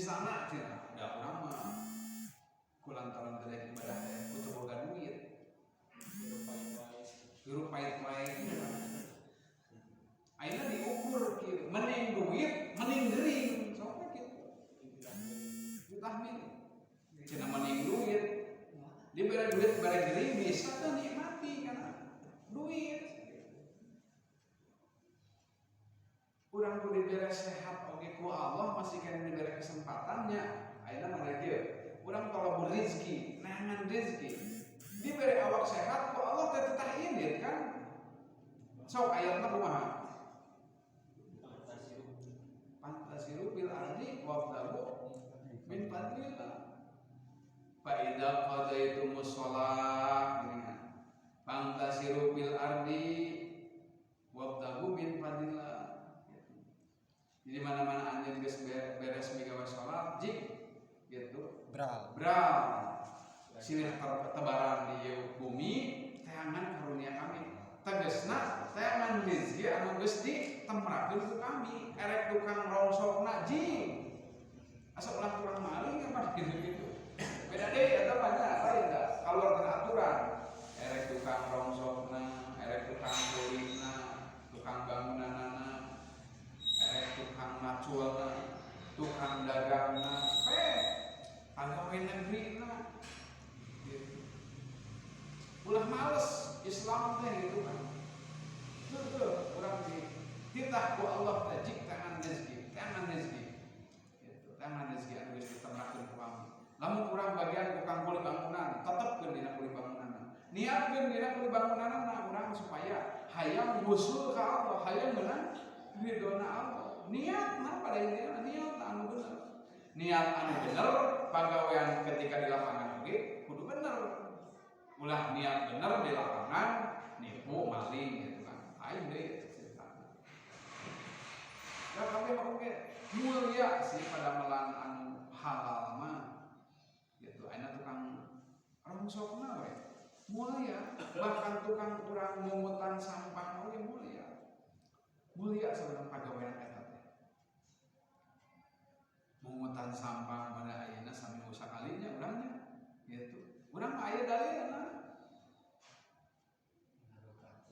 Misalnya cenah da urang mah kulantaran teu ibadah teh kudu boga duit. Hirup pahit wae gitu kan. Ayeuna diukur kieu, mending duit, mending gering, sok we kitu. Ditahmin. Cenah mending duit. Dibere duit bare gering bisa tuh nikmati karena duit. Urang kudu dibere sehat oge ku Allah masih kena dibere kesempatannya. Ayeuna mah kieu. Urang talabur rezeki, neangan rezeki. Dibere awak sehat ku Allah teh tetah indit kan. Sok ayatna kumaha? Fantasiru bil ardi wabtagu min fadlillah. Fa idza qadaytumus shalah gini kan. Fantasiru bil ardi wabtagu min fadlillah. Jadi mana-mana anjeun geus beres migawe salat jik gitu. Bral. Bral. Silih tebaran di bumi teangan karunia kami. Tegesna teangan rezeki anu geus ditemrakeun ku kami. Erek tukang rongsokna jing. Asa ulah tukang maling apa gitu-gitu. Beda deui eta mah nya lain da keluar tina aturan. Erek tukang rongsokna, erek tukang kulitna, tukang bangunanana, erek tukang maculna, tukang dagangna, pegawai negerina gitu. Ulah males Islam teh gitu kan. Tuh tuh urang di titah ku Allah teh jik tangan rezeki gitu, tangan rezeki anu geus ditemrakeun ku kami. Lamun urang bagian tukang kuli bangunan, tetepkeun dina kuli bangunan. Niatkeun dina kuli bangunanna urang supaya hayang wusul ka Allah, hayang meunang ridona Allah. Niat mah pada intinya niat anu bener. Niat anu bener pagawean ketika di lapangan oge kudu bener. Ulah niat bener di lapangan nipu maling gitu kan. Aing deui cerita. Ya kabeh oge mulia sih pada melan anu halal mah gitu. Ayeuna tukang rongsokna we mulia, bahkan tukang urang mungutan sampah oge mulia. Mulia sebenarnya pagawean eta teh. Mungutan sampah pada ayeuna saminggu sakalinya urangnya gitu. Urang mah aya dalilna.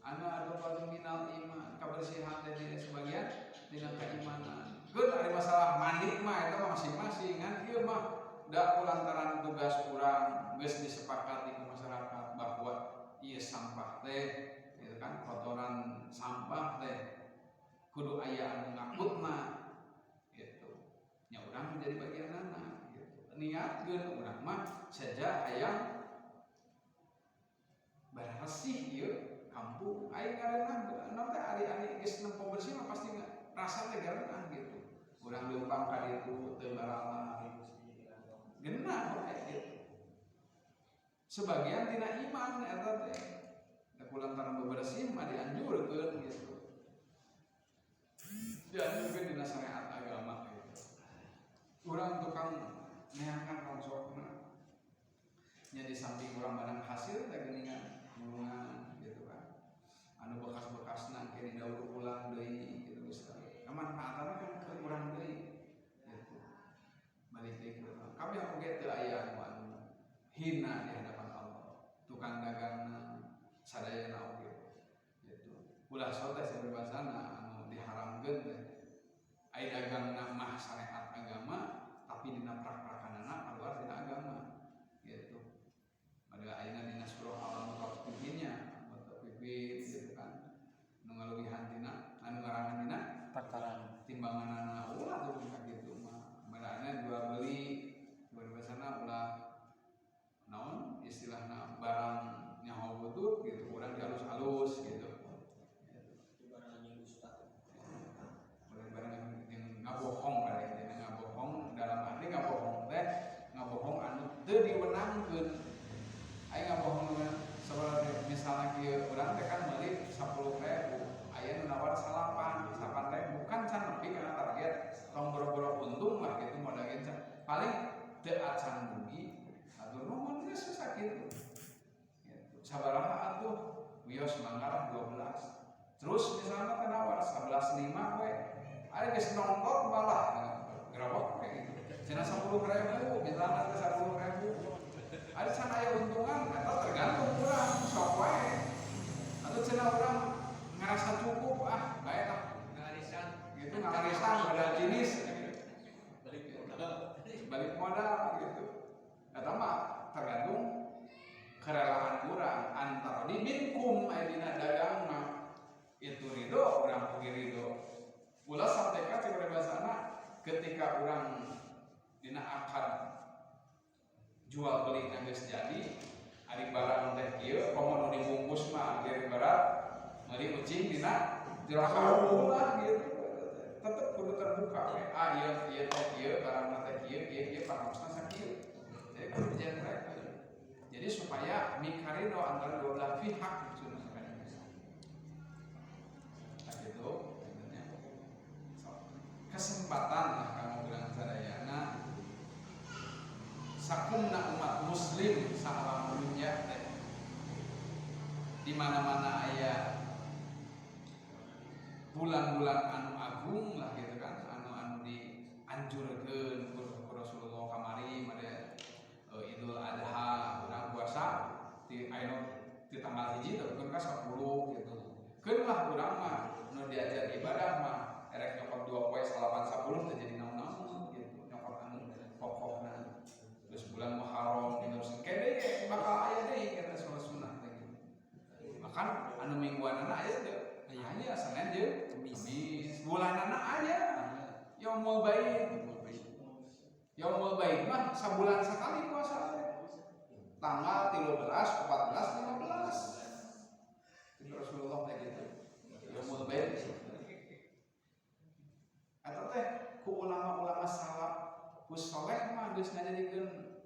Ana adu minal iman, kebersihan teh di sebagian dina keimanan. Keun ari masalah mandi mah eta mah masing-masing kan ieu mah da lantaran tugas urang geus disepakati ku masyarakat bahwa ieu sampah teh gitu kan, kotoran sampah teh kudu aya anu ngangkutna gitu. Nya urang menjadi bagianana gitu. Niatkeun urang mah saja hayang bersih ieu kampung aing ngaranna naon teh ari-ari geus nempo bersih mah pasti rasa teh garenah gitu. Urang leumpang ka ditu teu barala genah we gitu. Sebagian tina iman eta teh. Da kulantaran bebersih mah dianjurkeun gitu. Dianjurkeun dina syariat agama gitu. Urang tukang neangan rongsokna. Nya di samping urang barang hasil teh geuningan mulungan gitu kan. Anu bekas-bekasna ke didaur ulang deui gitu geus kamanfaatan kan ke urang deui gitu. Balik deui ke urang. Kabeh oge teu aya anu hina di hadapan Allah. Tukang dagangna sadayana oge gitu. Ulah sote saberbasana anu diharamkeun teh. Aya dagangna mah syariat agama tapi dina prak-prakanana keluar tina agama gitu. Pada ayeuna dina surah Al-Mutaffifin-nya, Mutaffifin gitu kan. Nu ngaluwihan tina, anu ngarangan dina takaran timbanganana ulah tuh bukan gitu mah. Marana jual beli berbasana ulah naon istilahna barang nyaho butut gitu, urang dialus-alus gitu. Barang yang dusta. Barang yang ngabohong kali intinya ngabohong dalam arti ngabohong teh ngabohong anu teu diwenangkeun. Aya ngabohong seperti misalnya kieu urang teh kan meuli 10.000, aya nu nawar 9, 8.000 kan can nepi kana target, tong boro-boro untung lah gitu modal ge can. Paling teu acan rugi atuh nuhun geus susah kitu. Gitu. Sabaraha atuh wios mangga 12. Terus misalnya teh nawar 11.5 we. Ada geus nongtot malah gerobok we gitu. Cenah 10.000 misalnya teh 10.000. Ada can aya untungan eta tergantung urang sok wae. Atau cenah urang ngerasa cukup, ah bae lah. Ngarisan. Gitu, ngarisan modal jenis. Balik modal. Balik modal gitu. Eta mah tergantung kerelaan urang antara di minkum aya dina dagang mah itu ridho urang oge ridho. Ulah sampai ka cek bahasana ketika urang dina akad jual beli geus jadi ari barang teh kieu, komo nu dibungkus mah ari barat meuli ucing dina jero karung lah gitu. Tetep kudu terbuka we, ah ieu ieu teh kieu, barangna teh kieu kieu kieu, pangaosna sakieu. Jadi kudu dijentrek, jadi supaya mikarido antara dua belah pihak maksudna. Nah gitu intinya. So, kesempatan lah kamu bilang sadayana sakumna umat muslim saalam dunya teh di mana-mana aya bulan-bulan anu agung lah gitu kan, anu dianjurkeun ku Rasulullah. Kamari pada Idul Adha urang puasa di anu di tanggal 1 tapi kan ka 10 gitu. Keun lah urang mah nu diajar ibadah mah erek nyokot 2 poe 9 10 teh jadi naon-naon gitu, nyokot anu pokokna. Terus bulan Muharram terus kene ge bakal aya deui eta sholat sunnah teh gitu. Bahkan anu mingguanana aya teu? Aya, Senin jeung Kamis. Kamis. Bulanana aya. Yaumul Baid. Yaumul Baid mah sabulan sekali puasa teh. Tanggal 13, 14, 15. Itu Rasulullah teh gitu. Yaumul Baid. Eta teh ku ulama-ulama salaf ku soleh mah geus ngajadikeun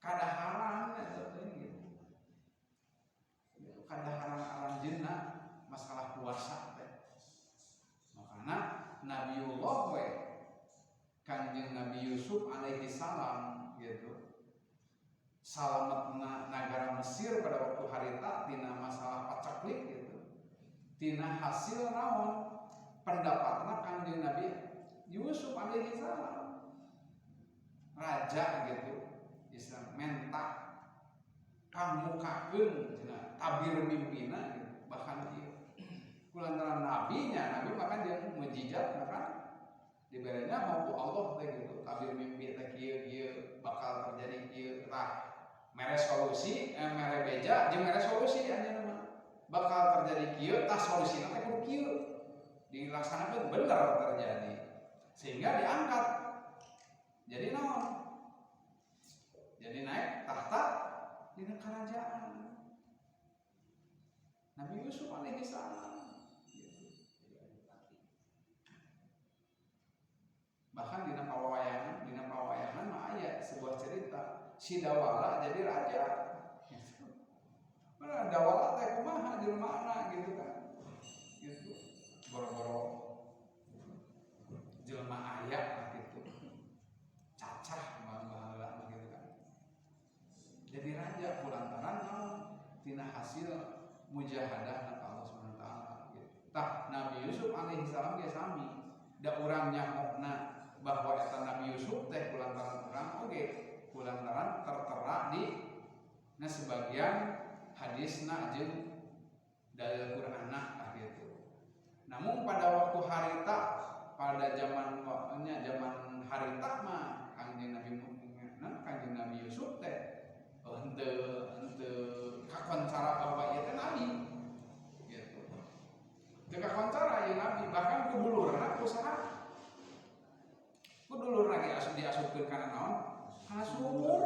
kadaharan eta teh gitu. Kadaharan aranjeunna masalah puasa teh. Makana Nabiullah we Kanjeng Nabi Yusuf alaihi salam gitu. Salametna negara Mesir pada waktu harita tina masalah paceklik gitu. Tina hasil naon? Pendapatna Kanjeng Nabi Yusuf alaihi salam. Raja gitu. Islam menta kamukakeun cenah tabir mimpina gitu. Bahkan ieu kulantaran nabinya, nabi makan jeung mujizat, makan diberenya mau ku Allah teh gitu, tabir mimpi teh kieu kieu bakal terjadi kieu. Tah mere solusi, mere beja jeung mere solusi anjeunna mah bakal terjadi kieu, tah solusina teh kudu kieu, dilaksanakan bener terjadi sehingga diangkat jadi naon, jadi naik tahta dina kerajaan Nabi Yusuf alaihi salam gitu. Bahkan dina pawayangan mah aya sebuah cerita si Dawala jadi raja gitu. Mana Dawala teh kumaha jelema gitu kan gitu, boro-boro jelema aya lah gitu, cacah baheula mah gitu kan, jadi raja kulantaran naon? Tina hasil mujahadah na Allah Subhanahu wa taala gitu. Tah Nabi Yusuf alaihi salam ge sami, da urang nyahokna bahwa eta Nabi Yusuf teh kulantaran urang oge kulantaran tertera di na sebagian hadisna jeung dalil Qur'anna lah gitu. Namun pada waktu harita, pada zaman waktunya, zaman harita mah Kangjeng Nabi nah, Kangjeng Nabi Yusuf teh henteu henteu kakoncara bahwa ieu teh nabi gitu. Teu kakoncara ieu nabi, bahkan ku dulurna, ku saha? Ku dulurna ge asup diasupkeun kana naon? Kana sumur.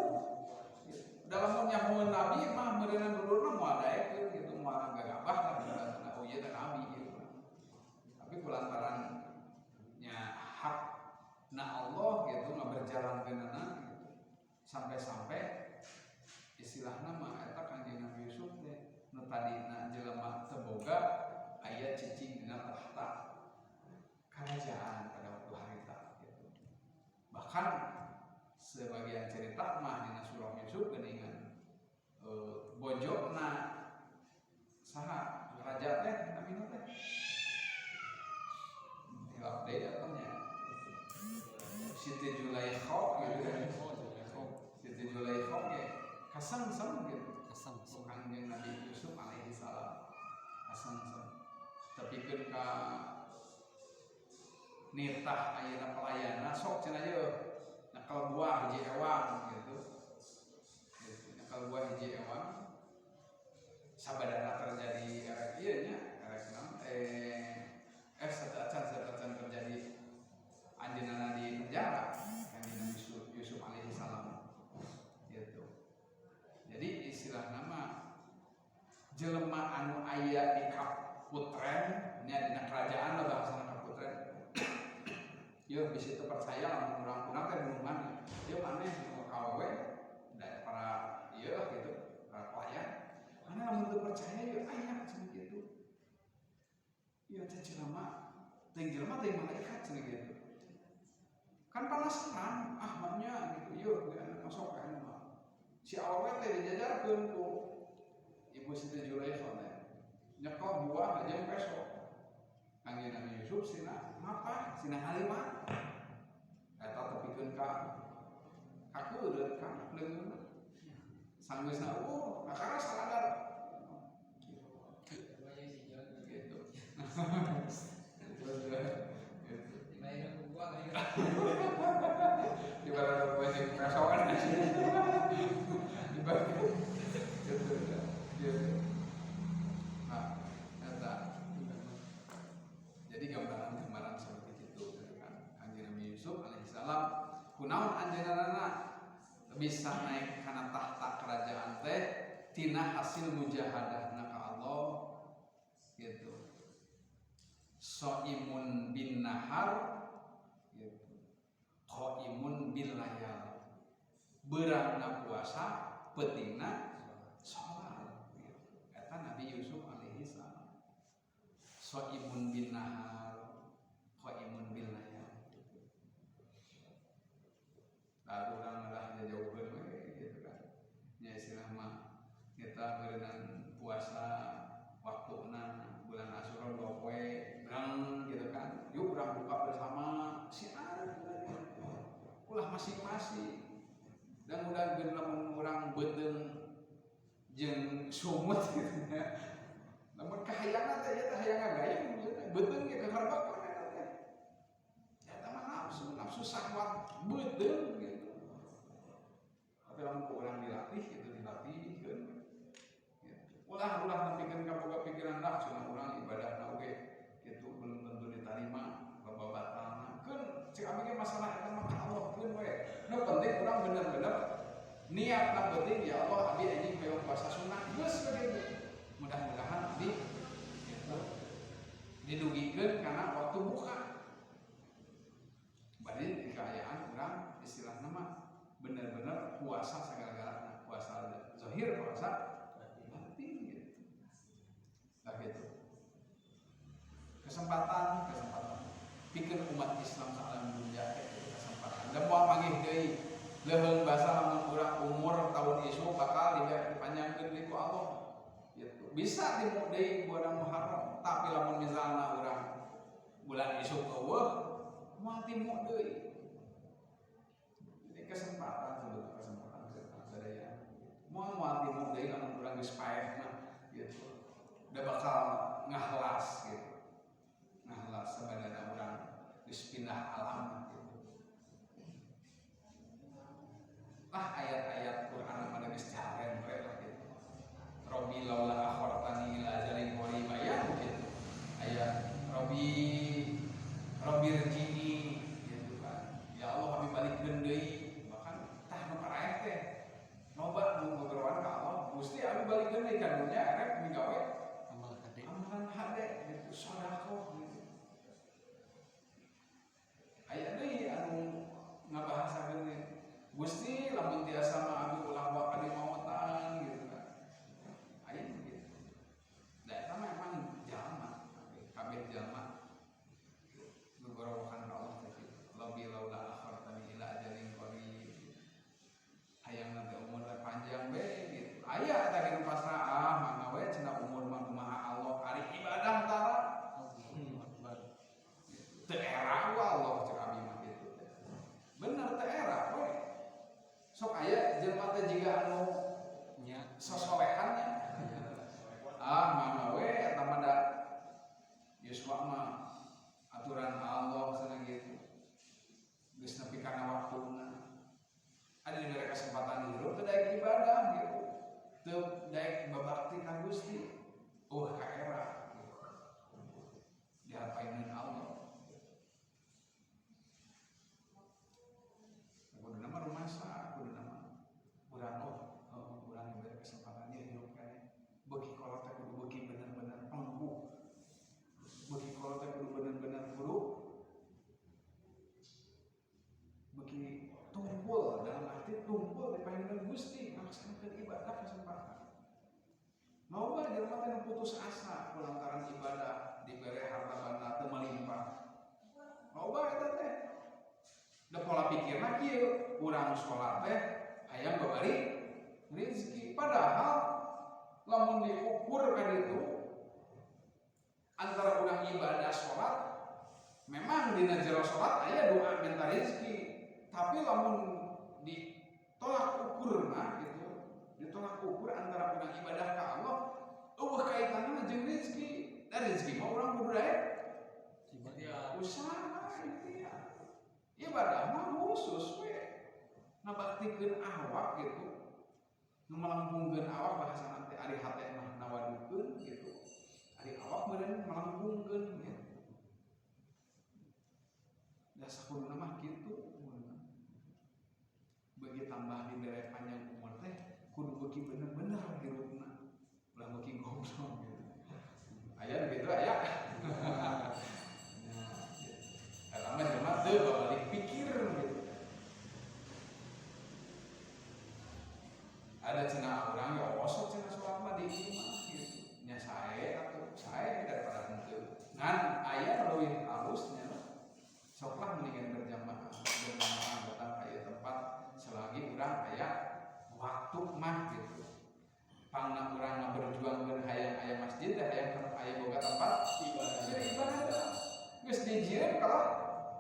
Dalam nyahoeun nabi mah meureunna dulurna moal daekeun gitu, moal gagabah lah bahasana, oh ieu teh nabi gitu. Tapi kulantaran nya hak na Allah gitu ngaberjalankeunana gitu. Sampai-sampai istilahna mah eta Kangjeng Nabi Yusuf teh nu tadina jelema teu boga aya cicing dina tahta kerajaan pada waktu harita gitu. Bahkan sebagian cerita mah dina surah Yusuf geuningan bojona saha raja teh namina teh hilap deui atau nya Siti Zulaikha gitu. Kasengsem gitu. Kasengsem. Kangjeng Nabi Yusuf alaihi salam. Kasengsem. Tepikeun ka nitah ayeuna pelayana sok cenah ye nyekel buah hiji ewang gitu. Gitu, nyekel buah hiji ewang. Sabadana terjadi erek ieu nya, erek naon sateuacan terjadi anjeunna di penjara kanjeng Nabi Yusuf alaihi salam gitu. Jadi istilah nama jelema anu aya di kaputren nya dina kerajaan lah bahasana kaputren. Yeuh bisi teu percaya lamun urang-urang teh gunungan ieu maneh nu kawewe da para ieu gitu para pelayan mana lamun teu percaya ieu aya cenah kitu. Ieu teh jelema teuing jelema teuing malaikat cenah kitu. Kan penasaran ah mahnya gitu ieu masuk ka anu mah. Si awewe teh dijajarkeun ku Ibu Siti Zulaikha teh. Nyekel buah jeung peso. Kangjeng Nabi Yusuf sina mapah sina haliwat. Eta tepikeun ka kakeureut ka leungeunna. Sanggeusna oh kakara saladar. Gitu. Gitu. Ibarat buah jeung peso kan. Ibarat gitu ya. Gitu. Nah, eta. Jadi gambaran-gambaran seperti itu gitu kan. Kanjeng Nabi Yusuf alaihissalam kunaon anjeunna bisa naik kana tahta kerajaan teh tina hasil mujahadahna ka Allah gitu. Soimun bin nahar gitu. Qaimun bil layal. Beurangna puasa, peutingna sholat gitu. Eta Nabi Yusuf alaihi salam. Soimun bin nahar, qaimun bil layal. Lalu urang lah jauhkeun we gitu kan. Nya istilah mah kita berenang puasa waktuna bulan Asyura 2 poe berang gitu kan. Yuk urang buka bersama si ulah masing-masing. Dan udah geun lamun urang beuteung jeung sumut gitu ya. Lamun kahayangan teh ieu teh hayang ngagayeng gitu teh beuteung ge kakarbakan eta teh. Eta mah nafsu, nafsu syahwat beuteung gitu. Tapi lamun ku urang dilatih gitu dilatihkeun gitu. Ulah-ulah nepikeun ka boga pikiran dah cenah urang ibadahna oge gitu belum tentu diterima babatalna. Keun cek abi ge masalah eta mah ka Allah keun we. Nu penting urang bener-bener niatna penting ya Allah abi anjing hoyong puasa sunnah geus we gitu. Mudah-mudahan abdi gitu didugikeun karena waktu buka. Berarti di keayaan urang istilahna mah bener-bener puasa segala-galana, puasa zahir, puasa batin gitu. Nah gitu. Kesempatan, kesempatan. Pikeun umat Islam saalam dunia teh kesempatan. Da moal manggih deui leuheung basa lamun urang umur tahun isuk bakal dipanjangkeun deui ku Allah. Gitu. Bisa timu deui bulan Muharram, tapi lamun misalna urang bulan isuk eueuh moal timu deui. Jadi kesempatan sebetulnya kesempatan sadaya. Moal moal timu deui lamun urang geus paeh mah gitu. Udah bakal ngahlas gitu. Ngahlas sabadana urang geus pindah alam gitu. Lah ayat-ayat Quran mah geus jaren we lah gitu. Robbi laula akhartani ila ajalin qarib ya gitu. Ayat Robbi Robbi rji'i gitu kan. Ya Allah kami balikeun deui bahkan tah nu karaeh teh loba nu ngogroan ka Allah Gusti abi balikeun deui ka dunya erek migawe amal hade. Amalan hade gitu sedekah gitu. Aya deui anu ngabahasakeun teh Gusti lamun tiasa mah abi ulah bakal dimautan gitu kan. Aya gitu. Da eta mah emang jalma, kabeh jalma gogorowokan ka Allah teh kitu. Rabbi laula akhartani ila ajalin qarib. Hayang nanti umur teh panjang we gitu. Aya eta ge nu pasrah ah mangga we cenah umur mah kumaha Allah ari ibadah tara. Allahu Akbar. Teu era ku Allah cek abi mah gitu. Bener teu era we. Sosolehannya. Ah, mangga we eta mah da yuswa mah aturan Allah cenah gitu. Geus nepi kana waktuna. Ada diberi kesempatan hirup teu daek ibadah gitu. Teu daek babakti ka Gusti. Oh, ka era gitu. Diharapkeun Allah. Kuduna mah rumasa, kuduna mah urang oh, urang diberi kesempatan ieu hirup keneh. Beuki kolot teh kudu beuki bener-bener pengku. Beuki kolot teh kudu bener-bener kudu beuki tumpul, dalam arti tumpul di panggilan Gusti ngalaksanakeun ibadah kesempatan. Loba jelema teh nu putus asa kulantaran ibadah dibere harta banda teu melimpah. Loba eta teh. Da pola pikirna kieu, urang salat teh hayang babari rezeki. Padahal lamun diukur ka ditu antara urang ibadah salat memang dina jero salat aya doa minta rezeki, tapi lamun ditolak ukur mah gitu, ditolak ukur antara urang ibadah ka Allah eueuh kaitanna jeung rezeki. Da rezeki mah urang kudu daek usaha ikhtiar. Ibadah mah khusus we ngabaktikeun awak gitu, nu melempungkeun awak bahasa teh ari hate mah nawadukeun gitu, ari awak meureun melempungkeun gitu. Da sakuduna mah kitu meureun. Bagi tambah dibere panjang umur teh kudu beuki bener-bener hirupna, ulah beuki goblok gitu. Aya nu kitu aya. Nah, gitu. Eta mah jelema teu babalik pikir gitu. Ada cenah urang ya osok cenah salat mah di imah gitu. Nya sae atuh, sae daripada henteu. Ngan aya leuwih halusnya soklah mendingan berjamaah, berjamaah datang ka ieu tempat selagi urang aya waktu mah gitu. Pangna urang mah berjuangkeun hayang aya masjid teh hayang aya boga tempat ibadah. Ibadah. Geus dijieun kalau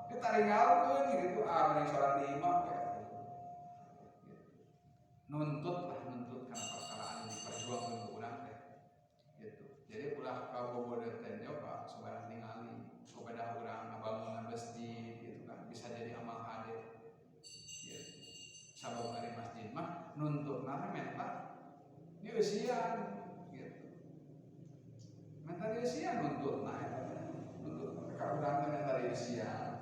ditaringgalkeun gitu, ah mending salat di imah we. Nuntut lah, nuntut karena perkara anu diperjuangkeun ku urang teh gitu. Jadi ulah kabobodeut teh nyoba sabarang ningali kepada urang ngabangunan masjid gitu kan bisa jadi amal hade gitu. Sabab ari masjid mah nuntutna teh menta dieusian gitu. Menta dieusian nuntutna eta teh. Nuntut ka urang teh menta dieusian.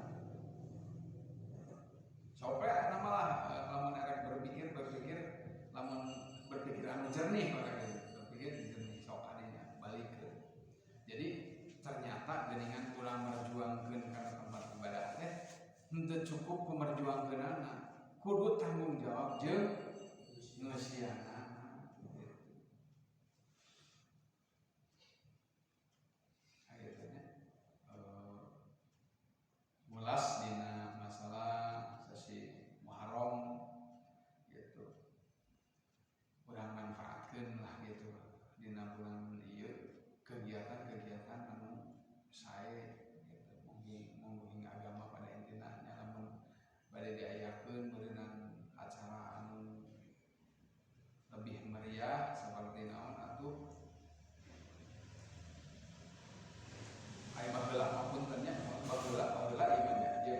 Sampai nama lah lamun erek berpikir lamun berpikir anu jernih orang gitu, berpikir jernih sok adinya balik ke. Jadi ternyata geningan urang merjuangkeun kana tempat ibadah teh henteu cukup ku merjuangkeunana, kudu tanggung jawab jeung ngeusianana gitu. Akhirnya mulas dina masalah sasi Muharram gitu. Urang manfaatkeun lah gitu dina bulan ieu kegiatan-kegiatan anu sae gitu, mungguing agama pada intina nya lamun bade diayakeun beureunan acara anu lebih meriah saperti naon atuh aya baheula mah punten nya baheula ieu mah nya ieu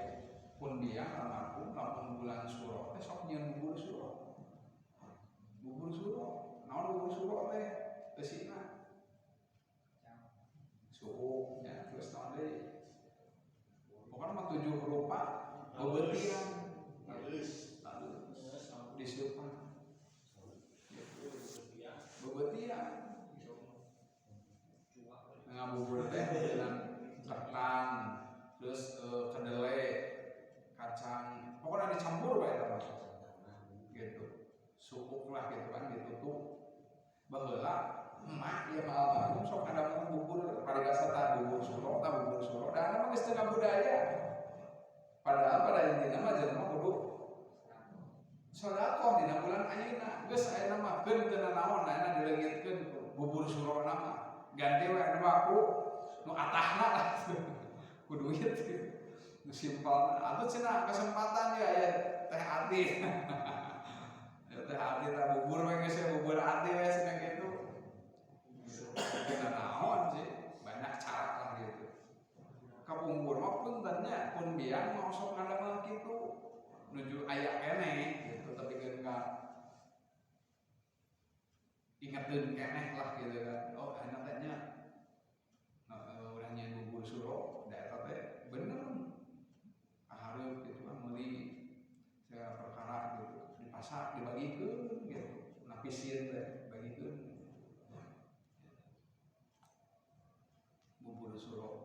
pun biang almarhum lamun bulan Suro teh sok nyieun bubur suro. Bubur suro, naon bubur suro teh eusina suhu nya terus naon deui pokona mah 7 rupa bebeutian Halus. Halus diseupan bebeutian ngabubur teh dengan ketan terus kedelai kacang pokoknya dicampur bae eta mah gitu suuk lah gitu kan ditutup baheula emak ieu mah almarhum sok ada mah bubur paribasa tah bubur suro tah bubur suro da mah geus teu budaya padahal pada intina mah jelema kudu sedekah dina bulan ayeuna geus ayeuna mah keun teu nanaon ayeuna dileungitkeun bubur suro mah ganti we anu ku nu atahna lah ku duit gitu. Nu simpel atuh cenah kesempatan ya aya teh ati. Ya teh ati tah bubur we geus bubur ati we Nuju aya keneh gitu, tapi kan ka ingetin keneh lah gitu kan. Oh, anak teh nya urang nyieun bubur suro da eta teh bener hareup gitu kan, meuli segala perkara gitu dipasak, dibagikeun gitu, napisin teh bagikeun bubur suro.